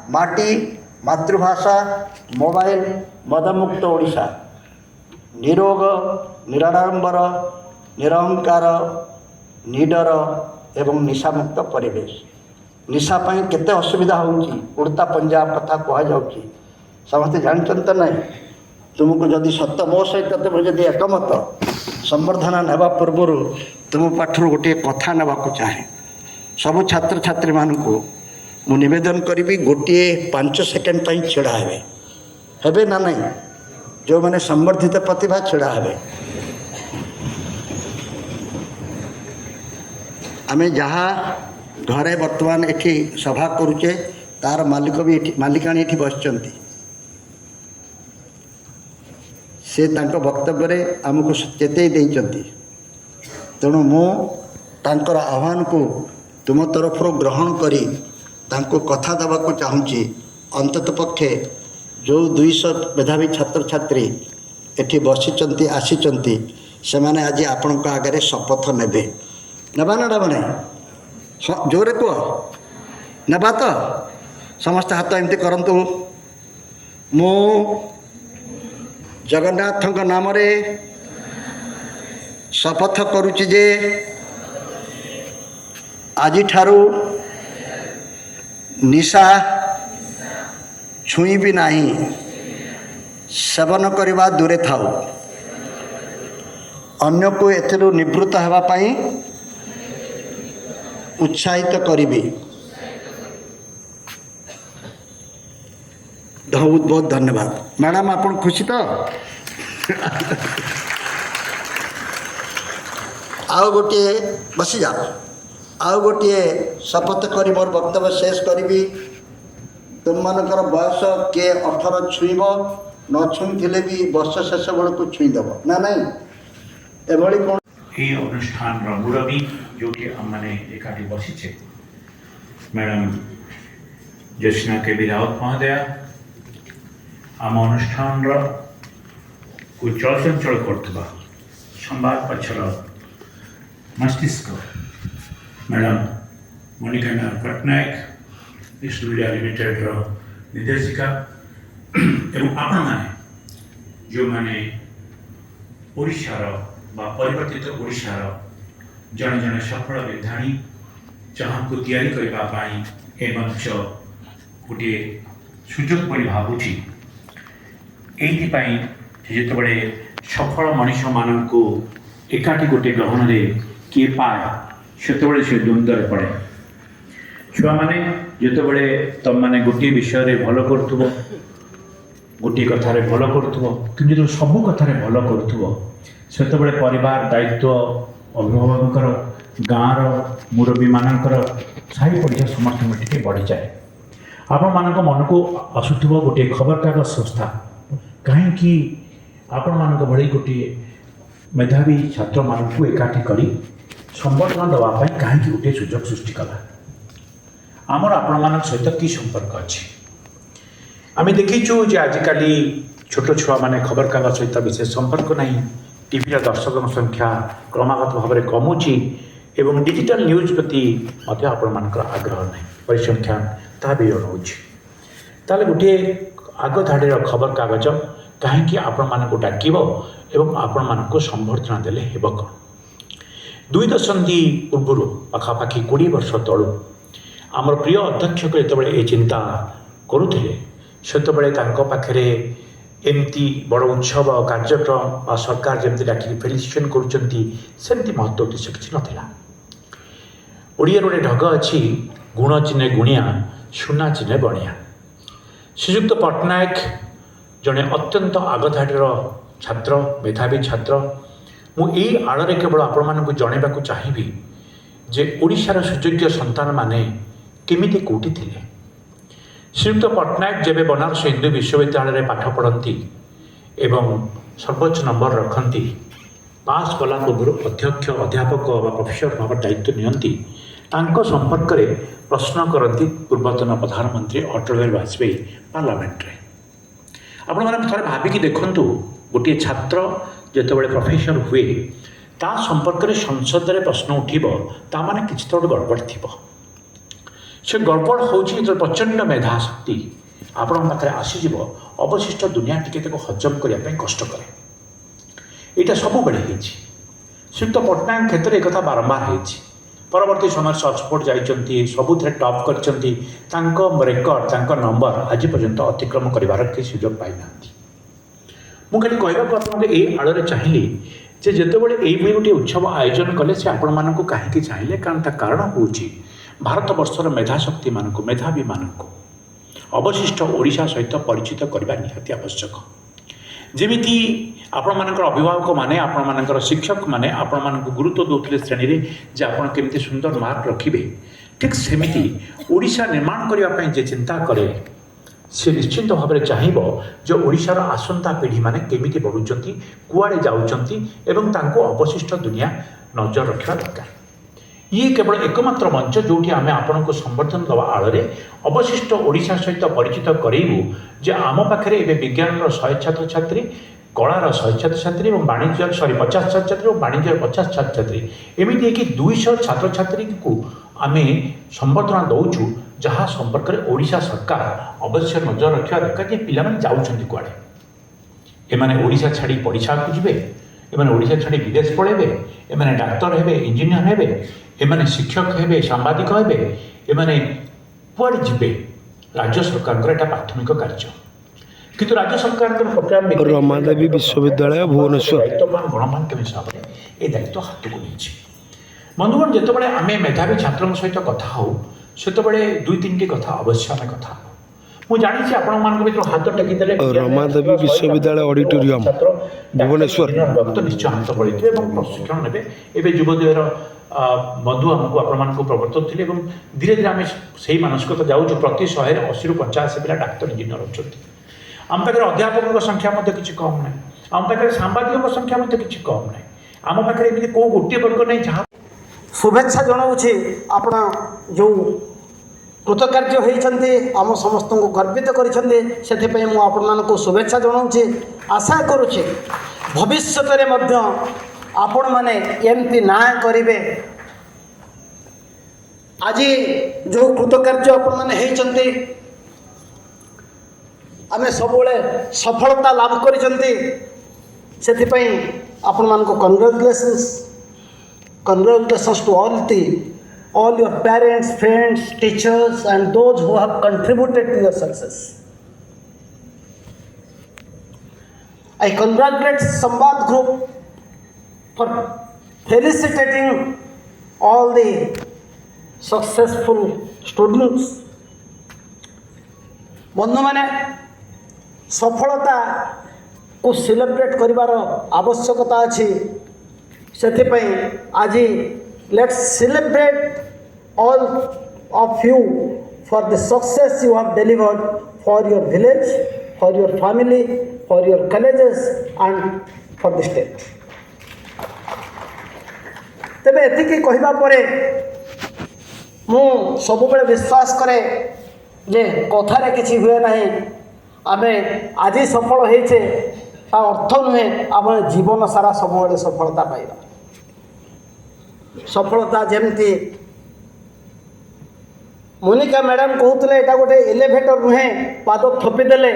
ମାଟି, ମାତୃଭାଷା, ମୋବାଇଲ, ମଦମୁକ୍ତ ଓଡ଼ିଶା, ନିରୋଗ, ନିରାଡ଼ମ୍ବର, ନିରହଙ୍କାର, ନିଡର ଏବଂ ନିଶାମୁକ୍ତ ପରିବେଶ। ନିଶା ପାଇଁ କେତେ ଅସୁବିଧା ହେଉଛି, ଉଡ଼ତା ପଞ୍ଜାବ କଥା କୁହାଯାଉଛି, ସମସ୍ତେ ଜାଣିଛନ୍ତି ତ ନାହିଁ? ତୁମକୁ ଯଦି ସତ ମୋ ସହିତ ତୁମେ ଯଦି ଏକମତ, ସମ୍ବର୍ଦ୍ଧନା ନେବା ପୂର୍ବରୁ ତୁମ ପାଠରୁ ଗୋଟିଏ କଥା ନେବାକୁ ଚାହେଁ। ସବୁ ଛାତ୍ରଛାତ୍ରୀମାନଙ୍କୁ ମୁଁ ନିବେଦନ କରିବି ଗୋଟିଏ 5 ସେକେଣ୍ଡ ପାଇଁ ଛିଡ଼ା ହେବେ। ହେବେ ନା ନାହିଁ? ଯେଉଁମାନେ ସମ୍ବର୍ଦ୍ଧିତ ପ୍ରତିଭା ଛିଡ଼ା ହେବେ। ଆମେ ଯାହା ଘରେ ବର୍ତ୍ତମାନ ଏଠି ସଭା କରୁଛେ ତାର ମାଲିକ ବି ଏଠି, ମାଲିକାଣୀ ଏଠି ବସିଛନ୍ତି। ସେ ତାଙ୍କ ବକ୍ତବ୍ୟରେ ଆମକୁ ଚେତେଇ ଦେଇଛନ୍ତି। ତେଣୁ ମୁଁ ତାଙ୍କର ଆହ୍ୱାନକୁ ତୁମ ତରଫରୁ ଗ୍ରହଣ କରି ତାଙ୍କୁ କଥା ଦେବାକୁ ଚାହୁଁଛି, ଅନ୍ତତଃ ପକ୍ଷେ ଯେଉଁ 200 ମେଧାବୀ ଛାତ୍ରଛାତ୍ରୀ ଏଠି ବସିଛନ୍ତି, ଆସିଛନ୍ତି, ସେମାନେ ଆଜି ଆପଣଙ୍କ ଆଗରେ ଶପଥ ନେବେ। ନେବା ନା ନେବା ନାହିଁ? ଜୋରେ କୁହ, ନେବା ତ? ସମସ୍ତେ ହାତ ଏମିତି କରନ୍ତୁ। ମୁଁ ଜଗନ୍ନାଥଙ୍କ ନାମରେ ଶପଥ କରୁଛି ଯେ ଆଜିଠାରୁ ନିଶା ଛୁଇଁବି ନାହିଁ, ସେବନ କରିବା ଦୂରେ ଥାଉ, ଅନ୍ୟକୁ ଏଥିରୁ ନିବୃତ୍ତ ହେବା ପାଇଁ ଉତ୍ସାହିତ କରିବି। ବହୁତ ବହୁତ ଧନ୍ୟବାଦ ମ୍ୟାଡ଼ାମ୍। ଆପଣ ଖୁସି ତ? ଆଉ ଗୋଟିଏ ବସିଯାଅ, ଆଉ ଗୋଟିଏ ଶପଥ କରି ମୋର ବକ୍ତବ୍ୟ ଶେଷ କରିବି। ତୁମମାନଙ୍କର ବୟସ କିଏ 18 ଛୁଇଁବ, ନ ଛୁଇଁଥିଲେ ବି ବର୍ଷ ଶେଷ ବେଳକୁ ଛୁଇଁଦେବ ନା ନାଇଁ? ଏଭଳି କ'ଣ ଏଇ ଅନୁଷ୍ଠାନର ମୁରବୀ, ଯେଉଁଠି ଆମମାନେ ଏକାଠି ବସିଛେ, ମ୍ୟାଡ଼ାମ୍ ଜ୍ୟୋତ୍ସ୍ନା କେ ବି ରାଉତ ମହୋଦୟା, ଆମ ଅନୁଷ୍ଠାନର କୁ ଚଳଚଞ୍ଚଳ କରୁଥିବା ସମ୍ବାଦ ପଛର ମସ୍ତିଷ୍କ ମ୍ୟାଡ଼ାମ୍ ମୋନିକା ପଟ୍ଟନାୟକ, ବିଷ୍ଣୁ ମିଡ଼ିଆ ଲିମିଟେଡ଼ର ନିର୍ଦ୍ଦେଶିକା, ଏବଂ ଆପଣମାନେ ଯେଉଁମାନେ ଓଡ଼ିଶାର ବା ପରିବର୍ତ୍ତିତ ଓଡ଼ିଶାର ଜଣେ ଜଣେ ସଫଳ ବିଧାନୀ, ଯାହାଙ୍କୁ ତିଆରି କରିବା ପାଇଁ ଏ ମଞ୍ଚ ଗୋଟିଏ ସୁଯୋଗ ପରି ଭାବୁଛି। ଏଇଥିପାଇଁ ଯେତେବେଳେ ସଫଳ ମଣିଷମାନଙ୍କୁ ଏକାଠି ଗୋଟିଏ ଗହଣରେ କିଏ ପାଏ, ସେତେବେଳେ ସେ ଦ୍ୱନ୍ଦ୍ୱରେ ପଡ଼େ। ଛୁଆମାନେ, ଯେତେବେଳେ ତୁମମାନେ ଗୋଟିଏ ବିଷୟରେ ଭଲ କରୁଥିବ, ଗୋଟିଏ କଥାରେ ଭଲ କରୁଥିବ, କିନ୍ତୁ ଯେତେବେଳେ ସବୁ କଥାରେ ଭଲ କରୁଥିବ, ସେତେବେଳେ ପରିବାର ଦାୟିତ୍ୱ, ଅଭିଭାବକଙ୍କର, ଗାଁର ମୁରବୀମାନଙ୍କର, ସାହି ପଡ଼ିଶା ସମସ୍ତଙ୍କ ଟିକେ ବଢ଼ିଯାଏ। ଆପଣମାନଙ୍କ ମନକୁ ଆସୁଥିବ ଗୋଟିଏ ଖବରକାଗଜ ସଂସ୍ଥା କାହିଁକି ଆପଣମାନଙ୍କ ଭଳି ଗୋଟିଏ ମେଧାବୀ ଛାତ୍ରମାନଙ୍କୁ ଏକାଠି କରି ସମ୍ବର୍ଦ୍ଧନା ଦେବା ପାଇଁ କାହିଁକି ଗୋଟିଏ ସୁଯୋଗ ସୃଷ୍ଟି କଲା? ଆମର ଆପଣମାନଙ୍କ ସହିତ କି ସମ୍ପର୍କ ଅଛି? ଆମେ ଦେଖିଛୁ ଯେ ଆଜିକାଲି ଛୋଟ ଛୁଆମାନେ ଖବରକାଗଜ ସହିତ ବିଶେଷ ସମ୍ପର୍କ ନାହିଁ। ଟିଭିର ଦର୍ଶକଙ୍କ ସଂଖ୍ୟା କ୍ରମାଗତ ଭାବରେ କମୁଛି ଏବଂ ଡିଜିଟାଲ ନ୍ୟୁଜ୍ ପ୍ରତି ମଧ୍ୟ ଆପଣମାନଙ୍କର ଆଗ୍ରହ ନାହିଁ। ପରିସଂଖ୍ୟାନ ତାହା ବି ଜଣାଉଛି। ତାହେଲେ ଗୋଟିଏ ଆଗ ଧାଡ଼ିର ଖବରକାଗଜ କାହିଁକି ଆପଣମାନଙ୍କୁ ଡାକିବ ଏବଂ ଆପଣମାନଙ୍କୁ ସମ୍ବର୍ଦ୍ଧନା ଦେଲେ ହେବ କ'ଣ? 2 ଦଶନ୍ଧି ପୂର୍ବରୁ, ପାଖାପାଖି 20 ବର୍ଷ ତଳୁ, ଆମର ପ୍ରିୟ ଅଧ୍ୟକ୍ଷକ ଯେତେବେଳେ ଏ ଚିନ୍ତା କରୁଥିଲେ, ସେତେବେଳେ ତାଙ୍କ ପାଖରେ ଏମିତି ବଡ଼ ଉତ୍ସବ କାର୍ଯ୍ୟକ୍ରମ ବା ସରକାର ଯେମିତି ଡାକିକି ଫେଲିସିଟେସନ୍ କରୁଛନ୍ତି, ସେମିତି ମହତ୍ତ୍ୱ ଉଦ୍ଦେଶ୍ୟ କିଛି ନଥିଲା। ଓଡ଼ିଆର ଗୋଟେ ଢଗ ଅଛି, ଗୁଣ ଚିହ୍ନେ ଗୁଣିଆ, ସୁନା ଚିହ୍ନେ ବଣିଆ। ଶ୍ରୀଯୁକ୍ତ ପଟ୍ଟନାୟକ ଜଣେ ଅତ୍ୟନ୍ତ ଆଗଧାଡ଼ିର ଛାତ୍ର, ମେଧାବୀ ଛାତ୍ର। ମୁଁ ଏଇ ଆଳରେ କେବଳ ଆପଣମାନଙ୍କୁ ଜଣାଇବାକୁ ଚାହିଁବି ଯେ ଓଡ଼ିଶାର ସୁଯୋଗ୍ୟ ସନ୍ତାନମାନେ କେମିତି କେଉଁଠି ଥିଲେ। ଶ୍ରୀଯୁକ୍ତ ପଟ୍ଟନାୟକ ଯେବେ ବନାରସ ହିନ୍ଦୁ ବିଶ୍ୱବିଦ୍ୟାଳୟରେ ପାଠ ପଢ଼ନ୍ତି ଏବଂ ସର୍ବୋଚ୍ଚ ନମ୍ବର ରଖନ୍ତି, ପାସ୍ କଲା ପୂର୍ବରୁ ଅଧ୍ୟକ୍ଷ, ଅଧ୍ୟାପକ ବା ପ୍ରଫେସର ଭାବରେ ଦାୟିତ୍ୱ ନିଅନ୍ତି, ତାଙ୍କ ସମ୍ପର୍କରେ ପ୍ରଶ୍ନ କରନ୍ତି ପୂର୍ବତନ ପ୍ରଧାନମନ୍ତ୍ରୀ ଅଟଳ ବିହାରୀ ବାଜପେୟୀ ପାର୍ଲାମେଣ୍ଟରେ। ଆପଣମାନେ ଥରେ ଭାବିକି ଦେଖନ୍ତୁ, ଗୋଟିଏ ଛାତ୍ର ଯେତେବେଳେ ପ୍ରଫେସର ହୁଏ, ତା ସମ୍ପର୍କରେ ସଂସଦରେ ପ୍ରଶ୍ନ ଉଠିବ, ତା ମାନେ କିଛି ତ ଗୋଟେ ଗଡ଼ବଡ଼ ଥିବ। ସେ ଗଡ଼ବଡ଼ ହେଉଛି ଯେତେବେଳେ ପ୍ରଚଣ୍ଡ ମେଧାଶକ୍ତି ଆପଣଙ୍କ ପାଖରେ ଆସିଯିବ, ଅବଶିଷ୍ଟ ଦୁନିଆ ଟିକେ ତାକୁ ହଜମ କରିବା ପାଇଁ କଷ୍ଟ କରେ। ଏଇଟା ସବୁବେଳେ ହେଇଛି। ଶ୍ରୀଯୁକ୍ତ ପଟ୍ଟନାୟକ କ୍ଷେତ୍ରରେ ଏକଥା ବାରମ୍ବାର ହେଇଛି। ପରବର୍ତ୍ତୀ ସମୟରେ ସେ ଅକ୍ସଫୋର୍ଡ଼ ଯାଇଛନ୍ତି, ସବୁଥିରେ ଟପ୍ କରିଛନ୍ତି। ତାଙ୍କ ରେକର୍ଡ଼, ତାଙ୍କ ନମ୍ବର ଆଜି ପର୍ଯ୍ୟନ୍ତ ଅତିକ୍ରମ କରିବାର କେହି ସୁଯୋଗ ପାଇନାହାନ୍ତି। ମୁଁ ଖାଲି କହିବାକୁ ଆପଣଙ୍କୁ ଏଇ ଆଳରେ ଚାହିଁଲି ଯେ ଯେତେବେଳେ ଏଇଭଳି ଗୋଟିଏ ଉତ୍ସବ ଆୟୋଜନ କଲେ, ସେ ଆପଣମାନଙ୍କୁ କାହିଁକି ଚାହିଁଲେ? କାରଣ ତା କାରଣ ହେଉଛି ଭାରତବର୍ଷର ମେଧାଶକ୍ତିମାନଙ୍କୁ, ମେଧାବୀମାନଙ୍କୁ ଅବଶିଷ୍ଟ ଓଡ଼ିଶା ସହିତ ପରିଚିତ କରିବା ନିହାତି ଆବଶ୍ୟକ। ଯେମିତି ଆପଣମାନଙ୍କର ଅଭିଭାବକମାନେ, ଆପଣମାନଙ୍କର ଶିକ୍ଷକମାନେ ଆପଣମାନଙ୍କୁ ଗୁରୁତ୍ୱ ଦେଉଥିଲେ ଶ୍ରେଣୀରେ ଯେ ଆପଣ କେମିତି ସୁନ୍ଦର ମାର୍କ ରଖିବେ, ଠିକ୍ ସେମିତି ଓଡ଼ିଶା ନିର୍ମାଣ କରିବା ପାଇଁ ଯେ ଚିନ୍ତା କରେ, ସେ ନିଶ୍ଚିନ୍ତ ଭାବରେ ଚାହିଁବ ଯେ ଓଡ଼ିଶାର ଆସନ୍ତା ପିଢ଼ିମାନେ କେମିତି ବଢ଼ୁଛନ୍ତି, କୁଆଡ଼େ ଯାଉଛନ୍ତି ଏବଂ ତାଙ୍କୁ ଅବଶିଷ୍ଟ ଦୁନିଆ ନଜର ରଖିବା ଦରକାର। ଇଏ କେବଳ ଏକମାତ୍ର ମଞ୍ଚ ଯେଉଁଠି ଆମେ ଆପଣଙ୍କୁ ସମ୍ବର୍ଦ୍ଧନା ଦେବା ଆଳରେ ଅବଶିଷ୍ଟ ଓଡ଼ିଶା ସହିତ ପରିଚିତ କରେଇବୁ ଯେ ଆମ ପାଖରେ ଏବେ ବିଜ୍ଞାନର 100 ଛାତ୍ରଛାତ୍ରୀ, କଳାର 100 ଛାତ୍ରଛାତ୍ରୀ ଏବଂ ବାଣିଜ୍ୟର, ସରି, 50 ଛାତ୍ରଛାତ୍ରୀ ଏବଂ ବାଣିଜ୍ୟର 50 ଛାତ୍ରଛାତ୍ରୀ, ଏମିତି ହେଇକି 200 ଛାତ୍ରଛାତ୍ରୀଙ୍କୁ ଆମେ ସମ୍ବର୍ଦ୍ଧନା ଦେଉଛୁ, ଯାହା ସମ୍ପର୍କରେ ଓଡ଼ିଶା ସରକାର ଅବଶ୍ୟ ନଜର ରଖିବା ଦରକାର ଯେ ପିଲାମାନେ ଯାଉଛନ୍ତି କୁଆଡ଼େ। ଏମାନେ ଓଡ଼ିଶା ଛାଡ଼ି ପଡ଼ିଶାକୁ ଯିବେ, ଏମାନେ ଓଡ଼ିଶା ଛାଡ଼ି ବିଦେଶ ପଳେଇବେ, ଏମାନେ ଡାକ୍ତର ହେବେ, ଇଞ୍ଜିନିୟର ହେବେ, ଏମାନେ ଶିକ୍ଷକ ହେବେ, ସାମ୍ବାଦିକ ହେବେ, ଏମାନେ କୁଆଡ଼େ ଯିବେ? ରାଜ୍ୟ ସରକାରଙ୍କର ଏଇଟା ପ୍ରାଥମିକ କାର୍ଯ୍ୟ। କିନ୍ତୁ ରାଜ୍ୟ ସରକାରଙ୍କର ପ୍ରୋଗ୍ରାମ ରମାଦେବୀ ବିଶ୍ୱବିଦ୍ୟାଳୟ, ଭୁବନେଶ୍ୱର। ଦାୟିତ୍ୱବାନ ଗଣମାଧ୍ୟମ ହିସାବରେ ଏ ଦାୟିତ୍ୱ ହାତକୁ ନେଇଛି। ବନ୍ଧୁଗଣ, ଯେତେବେଳେ ଆମେ ମେଧାବୀ ଛାତ୍ରଙ୍କ ସହିତ କଥା ହଉ, ସେତେବେଳେ ଦୁଇ ତିନିଟି କଥା ଅବଶ୍ୟ ଆମେ କଥା ହଉ। ମୁଁ ଜାଣିଛି ଆପଣମାନଙ୍କ ଭିତରୁ ହାତ ଟେକିଦେଲେ ରମାଦେବୀ ବିଶ୍ୱବିଦ୍ୟାଳୟ ଅଡିଟୋରିୟମ, ଛାତ୍ର ଭୁବନେଶ୍ୱର। ହେବାକୁ ତ ନିଶ୍ଚୟ ହାତ ବଢ଼େଇଥିବେ ଏବଂ ପ୍ରଶିକ୍ଷଣ ନେବେ। ଏବେ ଯୁବୋଦୟର ବନ୍ଧୁ ଆମକୁ ଆପଣମାନଙ୍କୁ ପ୍ରବର୍ତ୍ତଉଥିଲେ ଏବଂ ଧୀରେ ଧୀରେ ଆମେ ସେଇ ମାନସିକତା ଯାଉଛୁ। ପ୍ରତି 100ରେ 80ରୁ 85 ପିଲା ଡାକ୍ତର, ଇଞ୍ଜିନିୟର ଅଛନ୍ତି। ଆମ ପାଖରେ ଅଧ୍ୟାପକଙ୍କ ସଂଖ୍ୟା ମଧ୍ୟ କିଛି କମ୍ ନାହିଁ। ଆମ ପାଖରେ ସାମ୍ବାଦିକଙ୍କ ସଂଖ୍ୟା ମଧ୍ୟ କିଛି କମ୍ ନାହିଁ। ଆମ ପାଖରେ ଏମିତି କେଉଁ ଗୋଟିଏ ବର୍ଗ ନାହିଁ ଯାହା ଶୁଭେଚ୍ଛା ଜଣାଉଛି। ଆପଣ ଯେଉଁ କୃତକାର୍ଯ୍ୟ ହୋଇଛନ୍ତି, ଆମ ସମସ୍ତଙ୍କୁ ଗର୍ବିତ କରିଛନ୍ତି, ସେଥିପାଇଁ ମୁଁ ଆପଣମାନଙ୍କୁ ଶୁଭେଚ୍ଛା ଜଣାଉଛି। ଆଶା କରୁଛି ଭବିଷ୍ୟତରେ ମଧ୍ୟ ଆପଣମାନେ ଏମିତି ନାଁ କରିବେ। ଆଜି ଯେଉଁ କୃତକାର୍ଯ୍ୟ ଆପଣମାନେ ହେଇଛନ୍ତି, ଆମେ ସବୁବେଳେ ସଫଳତା ଲାଭ କରିଛନ୍ତି, ସେଥିପାଇଁ ଆପଣମାନଙ୍କୁ congratulations. Congratulations to all your parents, friends, teachers and those who have contributed to your success. I congratulate Sambad Group for felicitating all the successful students. ବନ୍ଧୁମାନେ, ସଫଳତାକୁ ସେଲିବ୍ରେଟ୍ କରିବାର ଆବଶ୍ୟକତା ଅଛି। ସେଥିପାଇଁ ଆଜି let's celebrate all of you for the success you have delivered for your village, for your family, for your colleges and for the state. ତେବେ ଏତିକି କହିବା ପରେ ମୁଁ ସବୁବେଳେ ବିଶ୍ୱାସ କରେ ଯେ କଥାରେ କିଛି ହୁଏ ନାହିଁ। ଆମେ ଆଜି ସଫଳ ହେଇଛେ, ତା ଅର୍ଥ ନୁହେଁ ଆମେ ଜୀବନ ସାରା ସବୁବେଳେ ସଫଳତା ପାଇବା। ସଫଳତା, ଯେମିତି ମୋନିକା ମ୍ୟାଡ଼ାମ୍ କହୁଥିଲେ, ଏଇଟା ଗୋଟେ ଏଲିଭେଟର ନୁହେଁ, ପାଦ ଥୋପିଦେଲେ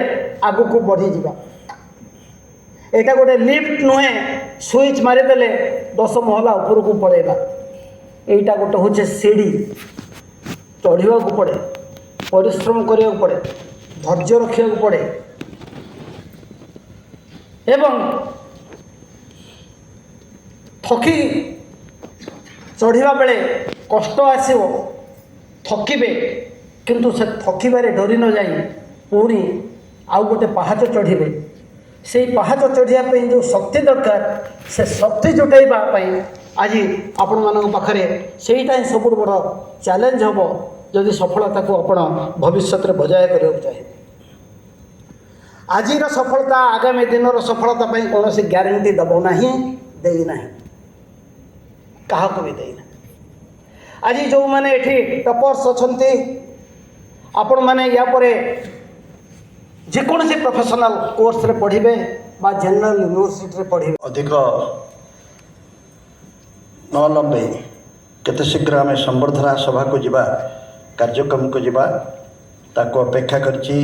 ଆଗକୁ ବଢ଼ିଯିବା। ଏଇଟା ଗୋଟେ ଲିଫ୍ଟ ନୁହେଁ, ସୁଇଚ୍ ମାରିଦେଲେ 10 ମହଲା ଉପରକୁ ପଳେଇବା। ଏଇଟା ଗୋଟେ ହେଉଛି ସିଡ଼ି। ଚଢ଼ିବାକୁ ପଡ଼େ, ପରିଶ୍ରମ କରିବାକୁ ପଡ଼େ, ଧୈର୍ଯ୍ୟ ରଖିବାକୁ ପଡ଼େ ଏବଂ ଥକି ଚଢ଼ିବା ବେଳେ କଷ୍ଟ ଆସିବ, ଥକିବେ, କିନ୍ତୁ ସେ ଥକିବାରେ ଡରି ନ ଯାଇ ପୁଣି ଆଉ ଗୋଟେ ପାହାଚ ଚଢ଼ିବେ। ସେଇ ପାହାଚ ଚଢ଼ିବା ପାଇଁ ଯେଉଁ ଶକ୍ତି ଦରକାର, ସେ ଶକ୍ତି ଜୁଟାଇବା ପାଇଁ ଆଜି ଆପଣମାନଙ୍କ ପାଖରେ ସେଇଟା ହିଁ ସବୁଠୁ ବଡ଼ ଚ୍ୟାଲେଞ୍ଜ ହେବ, ଯଦି ସଫଳତାକୁ ଆପଣ ଭବିଷ୍ୟତରେ ବଜାୟ କରିବାକୁ ଚାହିଁବେ। ଆଜିର ସଫଳତା ଆଗାମୀ ଦିନର ସଫଳତା ପାଇଁ କୌଣସି ଗ୍ୟାରେଣ୍ଟି ଦେବ ନାହିଁ, ଦେଇନାହିଁ, କାହାକୁ ବି ଦେଇନାହିଁ। ଆଜି ଯେଉଁମାନେ ଏଠି ଟପର୍ସ ଅଛନ୍ତି, ଆପଣମାନେ ୟା ପରେ ଯେକୌଣସି ପ୍ରଫେସନାଲ କୋର୍ସରେ ପଢ଼ିବେ ବା ଜେନେରାଲ ୟୁନିଭର୍ସିଟିରେ ପଢ଼ିବେ। ଅଧିକ ନ ଲମ୍ବେଇ କେତେ ଶୀଘ୍ର ଆମେ ସମ୍ବର୍ଦ୍ଧନା ସଭାକୁ ଯିବା। କାର୍ଯ୍ୟକ୍ରମକୁ ଯିବା। ତାକୁ ଅପେକ୍ଷା କରିଛି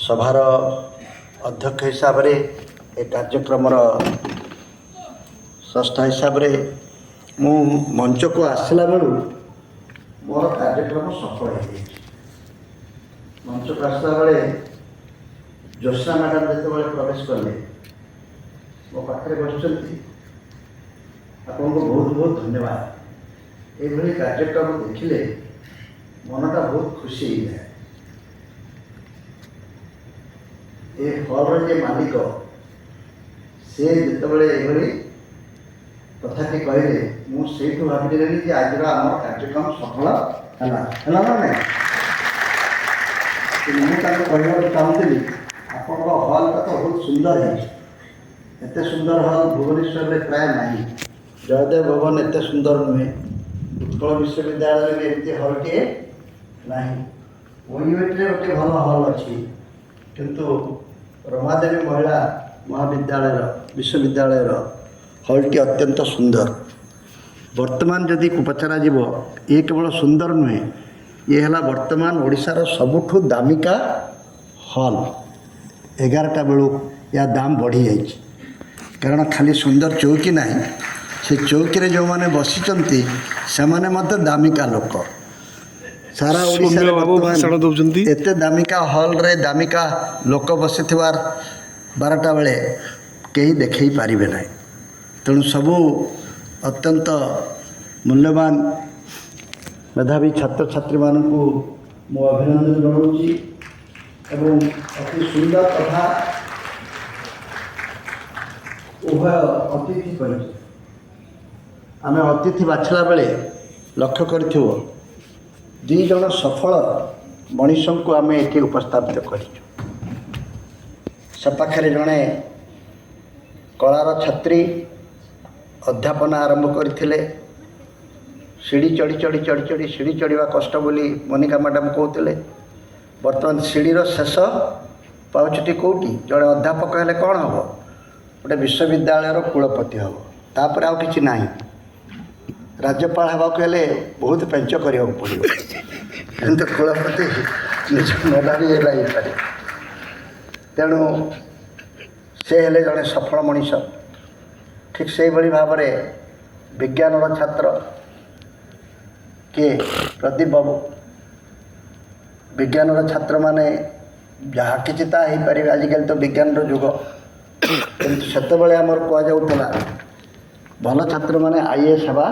ସଭାର ଅଧ୍ୟକ୍ଷ ହିସାବରେ, ଏ କାର୍ଯ୍ୟକ୍ରମର ସ୍ରଷ୍ଟା ହିସାବରେ। ମୁଁ ମଞ୍ଚକୁ ଆସିଲା ବେଳୁ ମୋର କାର୍ଯ୍ୟକ୍ରମ ସଫଳ ହେଇଯାଇଛି। ମଞ୍ଚକୁ ଆସିଲା ବେଳେ ଜ୍ୟୋତ୍ସ୍ନା ମ୍ୟାଡ଼ାମ୍ ଯେତେବେଳେ ପ୍ରବେଶ କଲେ, ମୋ ପାଖରେ ବସିଛନ୍ତି, ଆପଣଙ୍କୁ ବହୁତ ବହୁତ ଧନ୍ୟବାଦ। ଏଇଭଳି କାର୍ଯ୍ୟକ୍ରମ ଦେଖିଲେ ମନଟା ବହୁତ ଖୁସି ହେଇଯାଏ। ଏ ହଲ୍ର ଯିଏ ମାଲିକ, ସେ ଯେତେବେଳେ ଏଭଳି କଥାଟି କହିଲେ, ମୁଁ ସେଇଠୁ ଭାବିଦେଲି ଯେ ଆଜିର ଆମର କାର୍ଯ୍ୟକ୍ରମ ସଫଳ ହେଲା। ହେଲା ନା ନାହିଁ? କିନ୍ତୁ ମୁଁ ତାଙ୍କୁ କହିବାକୁ ଚାହୁଁଥିଲି, ଆପଣଙ୍କ ହଲ୍ଟା ତ ବହୁତ ସୁନ୍ଦର ହେଇଛି। ଏତେ ସୁନ୍ଦର ହଲ୍ ଭୁବନେଶ୍ୱରରେ ପ୍ରାୟ ନାହିଁ। ଜୟଦେବ ଭବନ ଏତେ ସୁନ୍ଦର ନୁହେଁ, ଉତ୍କଳ ବିଶ୍ୱବିଦ୍ୟାଳୟରେ ବି ଏମିତି ହଲ୍ଟିଏ ନାହିଁ। ଓୟୁଏଟିରେ ଗୋଟେ ଭଲ ହଲ୍ ଅଛି, କିନ୍ତୁ ରମାଦେବୀ ମହିଳା ମହାବିଦ୍ୟାଳୟର ବିଶ୍ୱବିଦ୍ୟାଳୟର ହଲ୍ଟି ଅତ୍ୟନ୍ତ ସୁନ୍ଦର। ବର୍ତ୍ତମାନ ଯଦି ପଚରାଯିବ, ଇଏ କେବଳ ସୁନ୍ଦର ନୁହେଁ, ଇଏ ହେଲା ବର୍ତ୍ତମାନ ଓଡ଼ିଶାର ସବୁଠୁ ଦାମିକା ହଲ୍। 11ଟା ବେଳୁ ୟା ଦାମ ବଢ଼ିଯାଇଛି, କାରଣ ଖାଲି ସୁନ୍ଦର ଚୌକି ନାହିଁ, ସେ ଚୌକିରେ ଯେଉଁମାନେ ବସିଛନ୍ତି ସେମାନେ ମଧ୍ୟ ଦାମିକା ଲୋକ। ସାରା ଓଡ଼ିଶାରେ ସୌମ୍ୟ ବାବୁ ଭାଷଣ ବର୍ତ୍ତମାନ ଦେଉଛନ୍ତି। ଏତେ ଦାମିକା ହଲ୍ରେ ଦାମିକା ଲୋକ ବସିଥିବାର 12ଟା ବେଳେ କେହି ଦେଖାଇ ପାରିବେ ନାହିଁ। ତେଣୁ ସବୁ ଅତ୍ୟନ୍ତ ମୂଲ୍ୟବାନ ମେଧାବୀ ଛାତ୍ରଛାତ୍ରୀମାନଙ୍କୁ ମୁଁ ଅଭିନନ୍ଦନ ଜଣାଉଛି ଏବଂ ଅତି ସୁନ୍ଦର କଥା ଉଭୟ ଅତିଥି କହିଛନ୍ତି। ଆମେ ଅତିଥି ବାଛିଲା ବେଳେ ଲକ୍ଷ୍ୟ କରିଥିବ, ଦୁଇ ଜଣ ସଫଳ ମଣିଷଙ୍କୁ ଆମେ ଏଠି ଉପସ୍ଥାପିତ କରିଛୁ। ସେ ପାଖରେ ଜଣେ କଳାର ଛାତ୍ରୀ ଅଧ୍ୟାପନା ଆରମ୍ଭ କରିଥିଲେ। ସିଢ଼ି ଚଢ଼ି ଚଢ଼ି ଚଢ଼ି ଚଢ଼ି, ସିଢ଼ି ଚଢ଼ିବା କଷ୍ଟ ବୋଲି ମୋନିକା ମ୍ୟାଡ଼ାମ୍ କହୁଥିଲେ। ବର୍ତ୍ତମାନ ସିଢ଼ିର ଶେଷ ପାଉଛଟି କେଉଁଠି? ଜଣେ ଅଧ୍ୟାପକ ହେଲେ କ'ଣ ହେବ? ଗୋଟେ ବିଶ୍ୱବିଦ୍ୟାଳୟର କୁଳପତି ହେବ, ତାପରେ ଆଉ କିଛି ନାହିଁ। ରାଜ୍ୟପାଳ ହେବାକୁ ହେଲେ ବହୁତ ପେଞ୍ଚ କରିବାକୁ ପଡ଼ିବ, କିନ୍ତୁ କୁଳପତି ନିଜ ମେଧାବୀ ହେଲା ହେଇପାରିବ। ତେଣୁ ସେ ହେଲେ ଜଣେ ସଫଳ ମଣିଷ। ଠିକ୍ ସେଇଭଳି ଭାବରେ ବିଜ୍ଞାନର ଛାତ୍ର କିଏ? ପ୍ରଦୀପ ବାବୁ। ବିଜ୍ଞାନର ଛାତ୍ରମାନେ ଯାହା କିଛି ତାହା ହେଇପାରିବେ, ଆଜିକାଲି ତ ବିଜ୍ଞାନର ଯୁଗ। କିନ୍ତୁ ସେତେବେଳେ ଆମର କୁହାଯାଉଥିଲା, ଭଲ ଛାତ୍ରମାନେ ଆଇଏଏସ୍ ହେବା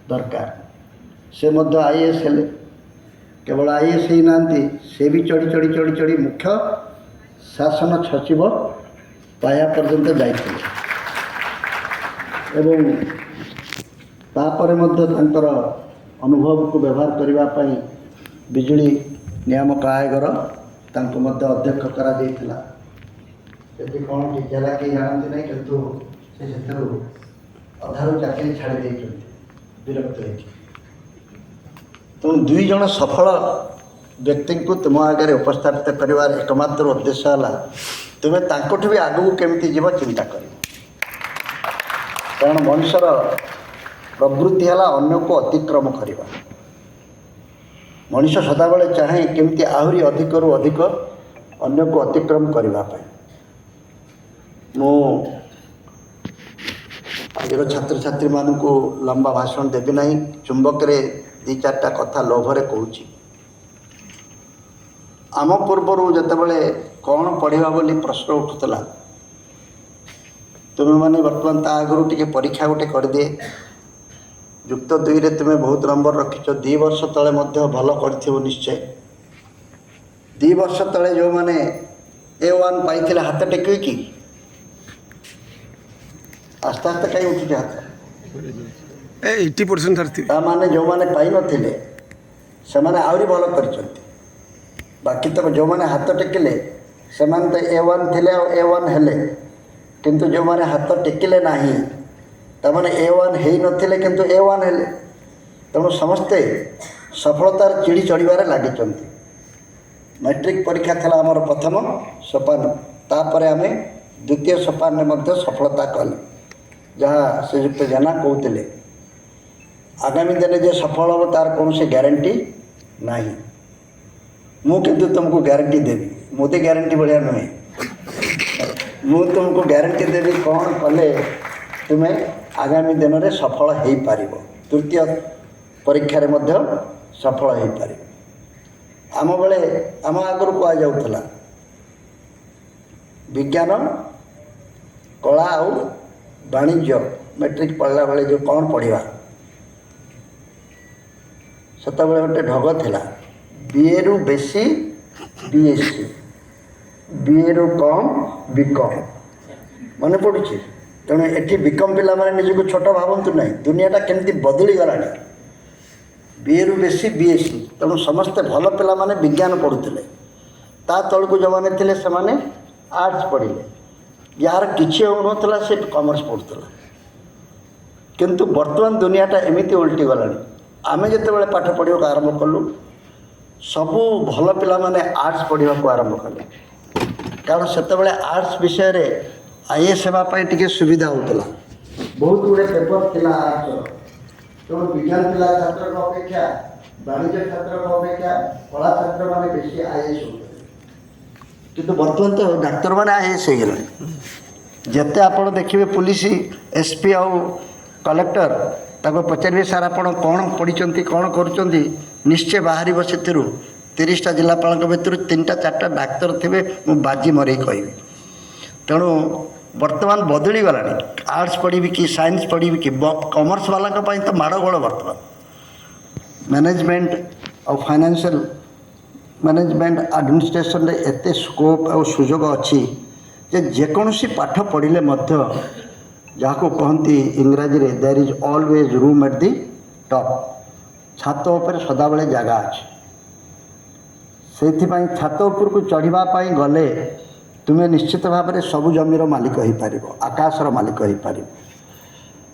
ଦରକାର। ସେ ମଧ୍ୟ ଆଇଏଏସ୍ ହେଲେ। କେବଳ ଆଇଏଏସ୍ ହେଇନାହାନ୍ତି, ସେ ବି ଚଢ଼ି ଚଢ଼ି ଚଢ଼ି ଚଢ଼ି ମୁଖ୍ୟ ଶାସନ ସଚିବ ପାହ୍ୟା ପର୍ଯ୍ୟନ୍ତ ଯାଇଥିଲେ ଏବଂ ତାପରେ ମଧ୍ୟ ତାଙ୍କର ଅନୁଭବକୁ ବ୍ୟବହାର କରିବା ପାଇଁ ବିଜୁଳି ନିୟାମକ ଆୟୋଗର ତାଙ୍କୁ ମଧ୍ୟ ଅଧ୍ୟକ୍ଷ କରାଯାଇଥିଲା। ସେଠି କ'ଣ ଠିକ୍ ହେଲା କେହି ଜାଣନ୍ତି ନାହିଁ, କିନ୍ତୁ ସେ ସେଥିରୁ ଅଧାରୁ ଚାକିରି ଛାଡ଼ି ଦେଇଛନ୍ତି ବିରକ୍ତ ହେଇକି। ତେଣୁ ଦୁଇ ଜଣ ସଫଳ ବ୍ୟକ୍ତିଙ୍କୁ ତୁମ ଆଗରେ ଉପସ୍ଥାପିତ କରିବାର ଏକମାତ୍ର ଉଦ୍ଦେଶ୍ୟ ହେଲା, ତୁମେ ତାଙ୍କଠୁ ବି ଆଗକୁ କେମିତି ଯିବ ଚିନ୍ତା କରିବ। କାରଣ ମଣିଷର ପ୍ରବୃତ୍ତି ହେଲା ଅନ୍ୟକୁ ଅତିକ୍ରମ କରିବା। ମଣିଷ ସଦାବେଳେ ଚାହେଁ କେମିତି ଆହୁରି ଅଧିକରୁ ଅଧିକ ଅନ୍ୟକୁ ଅତିକ୍ରମ କରିବା ପାଇଁ। ମୁଁ ଆଜିର ଛାତ୍ରଛାତ୍ରୀମାନଙ୍କୁ ଲମ୍ବା ଭାଷଣ ଦେବି ନାହିଁ। ଚୁମ୍ବକରେ ଦୁଇ ଚାରିଟା କଥା ଲୋଭରେ କହୁଛି। ଆମ ପୂର୍ବରୁ ଯେତେବେଳେ କ'ଣ ପଢ଼ିବା ବୋଲି ପ୍ରଶ୍ନ ଉଠୁଥିଲା, ତୁମେମାନେ ବର୍ତ୍ତମାନ ତା ଆଗରୁ ଟିକେ ପରୀକ୍ଷା ଗୋଟେ କରିଦିଏ। ଯୁକ୍ତ ଦୁଇରେ ତୁମେ ବହୁତ ନମ୍ବର ରଖିଛ, 2 ବର୍ଷ ତଳେ ମଧ୍ୟ ଭଲ କରିଥିବ ନିଶ୍ଚୟ। 2 ବର୍ଷ ତଳେ ଯେଉଁମାନେ ଏ ୱାନ୍ ପାଇଥିଲେ, ହାତ ଟେକିବେ କି? ଆସ୍ତେ ଆସ୍ତେ କାହିଁ ଉଠୁଛି ହାତ? 80% ସାର୍ ଥିବେ। ତା ମାନେ ଯେଉଁମାନେ ପାଇନଥିଲେ ସେମାନେ ଆହୁରି ଭଲ କରିଛନ୍ତି। ବାକି ତ ଯେଉଁମାନେ ହାତ ଟେକିଲେ ସେମାନେ ତ ଏ ୱାନ୍ ଥିଲେ ଆଉ ଏ ୱାନ୍ ହେଲେ। କିନ୍ତୁ ଯେଉଁମାନେ ହାତ ଟେକିଲେ ନାହିଁ, ତାମାନେ ଏ ୱାନ୍ ହେଇନଥିଲେ କିନ୍ତୁ ଏ ୱାନ୍ ହେଲେ। ତେଣୁ ସମସ୍ତେ ସଫଳତାର ଚିଡ଼ି ଚଢ଼ିବାରେ ଲାଗିଛନ୍ତି। ମାଟ୍ରିକ ପରୀକ୍ଷା ଥିଲା ଆମର ପ୍ରଥମ ସୋପାନ। ତାପରେ ଆମେ ଦ୍ୱିତୀୟ ସୋପାନରେ ମଧ୍ୟ ସଫଳତା କଲେ, ଯାହା ଶ୍ରୀଯୁକ୍ତ ଜେନା କହୁଥିଲେ। ଆଗାମୀ ଦିନରେ ଯେ ସଫଳ ହେବ ତାର କୌଣସି ଗ୍ୟାରେଣ୍ଟି ନାହିଁ। ମୁଁ କିନ୍ତୁ ତୁମକୁ ଗ୍ୟାରେଣ୍ଟି ଦେବି। ମୋଦି ଗ୍ୟାରେଣ୍ଟି ଭଳିଆ ନୁହେଁ, ମୁଁ ତୁମକୁ ଗ୍ୟାରେଣ୍ଟି ଦେବି କ'ଣ କଲେ ତୁମେ ଆଗାମୀ ଦିନରେ ସଫଳ ହେଇପାରିବ, ତୃତୀୟ ପରୀକ୍ଷାରେ ମଧ୍ୟ ସଫଳ ହେଇପାରିବ। ଆମ ବେଳେ, ଆମ ଆଗରୁ କୁହାଯାଉଥିଲା ବିଜ୍ଞାନ, କଳା ଆଉ ବାଣିଜ୍ୟ। ମେଟ୍ରିକ୍ ପଢ଼ିଲା ବେଳେ ଯେଉଁ କ'ଣ ପଢ଼ିବା, ସେତେବେଳେ ଗୋଟେ ଢଗ ଥିଲା, ବିଏରୁ ବେଶୀ ବିଏସ୍ସି, ବିଏରୁ କମ୍ ବିକମ୍। ମନେ ପଡ଼ୁଛି? ତେଣୁ ଏଠି ବିକମ୍ ପିଲାମାନେ ନିଜକୁ ଛୋଟ ଭାବନ୍ତୁ ନାହିଁ। ଦୁନିଆଟା କେମିତି ବଦଳିଗଲାଣି। ବିଏରୁ ବେଶୀ ବିଏସ୍ସି। ତେଣୁ ସମସ୍ତେ ଭଲ ପିଲାମାନେ ବିଜ୍ଞାନ ପଢ଼ୁଥିଲେ। ତା ତଳକୁ ଯେଉଁମାନେ ଥିଲେ, ସେମାନେ ଆର୍ଟ୍ସ ପଢ଼ିଲେ। ଯାହାର କିଛି ହେଉନଥିଲା, ସେ କମର୍ସ ପଢ଼ୁଥିଲା। କିନ୍ତୁ ବର୍ତ୍ତମାନ ଦୁନିଆଟା ଏମିତି ଓଲଟି ଗଲାଣି। ଆମେ ଯେତେବେଳେ ପାଠ ପଢ଼ିବାକୁ ଆରମ୍ଭ କଲୁ, ସବୁ ଭଲ ପିଲାମାନେ ଆର୍ଟ୍ସ ପଢ଼ିବାକୁ ଆରମ୍ଭ କଲେ, କାରଣ ସେତେବେଳେ ଆର୍ଟ୍ସ ବିଷୟରେ ଆଇଏଏସ୍ ହେବା ପାଇଁ ଟିକେ ସୁବିଧା ହେଉଥିଲା। ବହୁତ ଗୁଡ଼ିଏ ପେପର୍ ଥିଲା ଆର୍ଟ୍ସର। ତେଣୁ ବିଜ୍ଞାନ ପିଲା ଛାତ୍ରଙ୍କ ଅପେକ୍ଷା, ବାଣିଜ୍ୟ ଛାତ୍ରଙ୍କ ଅପେକ୍ଷା କଳା ଛାତ୍ରମାନେ ବେଶୀ ଆଇଏଏସ୍ ହେଉଥିଲେ। କିନ୍ତୁ ବର୍ତ୍ତମାନ ତ ଡାକ୍ତରମାନେ ଆଇଏଏସ୍ ହେଇଗଲେଣି। ଯେତେ ଆପଣ ଦେଖିବେ ପୋଲିସ ଏସ୍ପି ଆଉ କଲେକ୍ଟର, ତାକୁ ପଚାରିବେ, "ସାର୍, ଆପଣ କ'ଣ ପଢ଼ିଛନ୍ତି, କ'ଣ କରୁଛନ୍ତି?" ନିଶ୍ଚୟ ବାହାରିବ ସେଥିରୁ 30ଟା ଜିଲ୍ଲାପାଳଙ୍କ ଭିତରୁ ତିନିଟା ଚାରିଟା ଡାକ୍ତର ଥିବେ, ମୁଁ ବାଜି ମରେଇ କହିବି। ତେଣୁ ବର୍ତ୍ତମାନ ବଦଳିଗଲାଣି। ଆର୍ଟ୍ସ ପଢ଼ିବି କି ସାଇନ୍ସ ପଢ଼ିବି କି କମର୍ସ ବାଲାଙ୍କ ପାଇଁ ତ ମାଡ଼ଗୋଳ ବର୍ତ୍ତମାନ। ମ୍ୟାନେଜମେଣ୍ଟ ଆଉ ଫାଇନାନ୍ସିଆଲ ମ୍ୟାନେଜମେଣ୍ଟ ଆଡ଼ମିନିଷ୍ଟ୍ରେସନରେ ଏତେ ସ୍କୋପ୍ ଆଉ ସୁଯୋଗ ଅଛି ଯେ ଯେକୌଣସି ପାଠ ପଢ଼ିଲେ ମଧ୍ୟ, ଯାହାକୁ କହନ୍ତି ଇଂରାଜୀରେ, "There is always room at the top." ଛାତ ଉପରେ ସଦାବେଳେ ଜାଗା ଅଛି। ସେଇଥିପାଇଁ ଛାତ ଉପରକୁ ଚଢ଼ିବା ପାଇଁ ଗଲେ ତୁମେ ନିଶ୍ଚିତ ଭାବରେ ସବୁ ଜମିର ମାଲିକ ହେଇପାରିବ, ଆକାଶର ମାଲିକ ହେଇପାରିବ।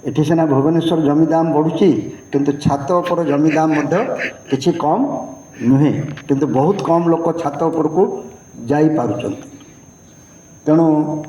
ଏଠି ସିନା ଭୁବନେଶ୍ୱର ଜମି ଦାମ ବଢ଼ୁଛି, କିନ୍ତୁ ଛାତ ଉପର ଜମି ଦାମ ମଧ୍ୟ କିଛି କମ୍ ନୁହେଁ। କିନ୍ତୁ ବହୁତ କମ୍ ଲୋକ ଛାତ ଉପରକୁ ଯାଇପାରୁଛନ୍ତି। ତେଣୁ